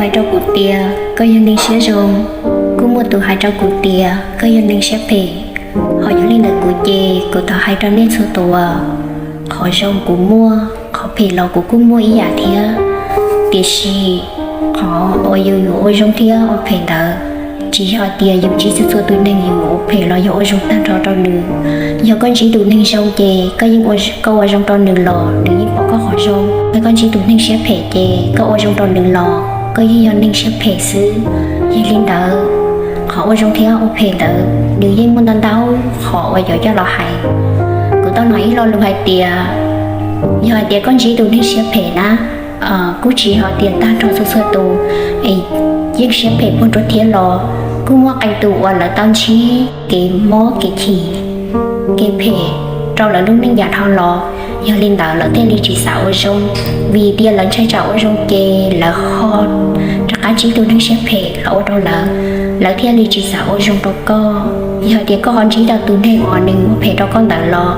Hais rau kuv tias koj yog neeg siab zoo, kuj muaj tus hais rau kuv tias koj yog neeg siab phem. Ho yog li ntawd kuv ces kuv thov hais rau nej txhua tus, qhov zoo kuv muaj, qhov phem los kuv kuj muaj ib yam thiab. Tiam sis qhov uas yus yuav ua zoo thiab ua phem ntawd, tsis yog tias yus ntsib txhua txhua tus neeg yus ua phem los yog ua zoo tag nrho rau nws. Yog koj ntsib tus neeg zoo ces koj yeej, koj ua zoo rau nws los nws yeej pom koj qhov zoo. Yog koj ntsib tus neeg siab phem ces koj ua zoo rau nws los koj yeej yog neeg siab phem xwb. Yog li ntawd, qhov ua zoo thiab ua phem ntawd nws yeej muaj ntau ntau qhov uas yuav coj los hais. Kuv tau hnov ib lo lus hais tias, yog hais tias koj ntsib tus neeg siab phem na, kuj tsis yog tias tag nrho txhua txhua tus es yeej siab phem puag nroo thiab los, kuj muaj qee tus uas lawv tau ntsib kev mob kev chim, kev phem rau lawv lub neej yam dhau los, yog li ntawd lawv thiaj li tsis xav ua zoo. Vim tias lawv ntshai tsam ua zoo ces lawv ho rov qab ntsib tus neeg siab phem los ua rau lawv, lawv thiaj li tsis xav ua zoo rau koj. Yog tias koj ho ntsib tau tus neeg uas nws ua phem rau koj ntawd los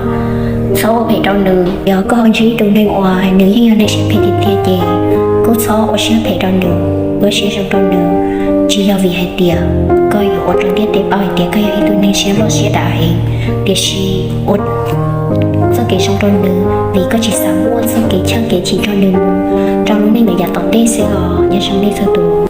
txhob ua phem rau nws. Yog koj ho ntsib tus neeg uas nws yeej yog neeg siab phem tiag tiag ces kuj txhob ua siab phem rau nws, ua siab zoo rau nws. Tsis yog vim hais tias koj yuav ua rau ntiaj teb paub hais tias koj yog ib tug neeg siab loj siab dav heev, tiam sis ua txoj kev zoo rau nws vim koj tsis xav muab txoj kev chim kev chim rau nws mus rau lub neej nws yav tom ntej xwb os. Nyob zoo nej txhua tus.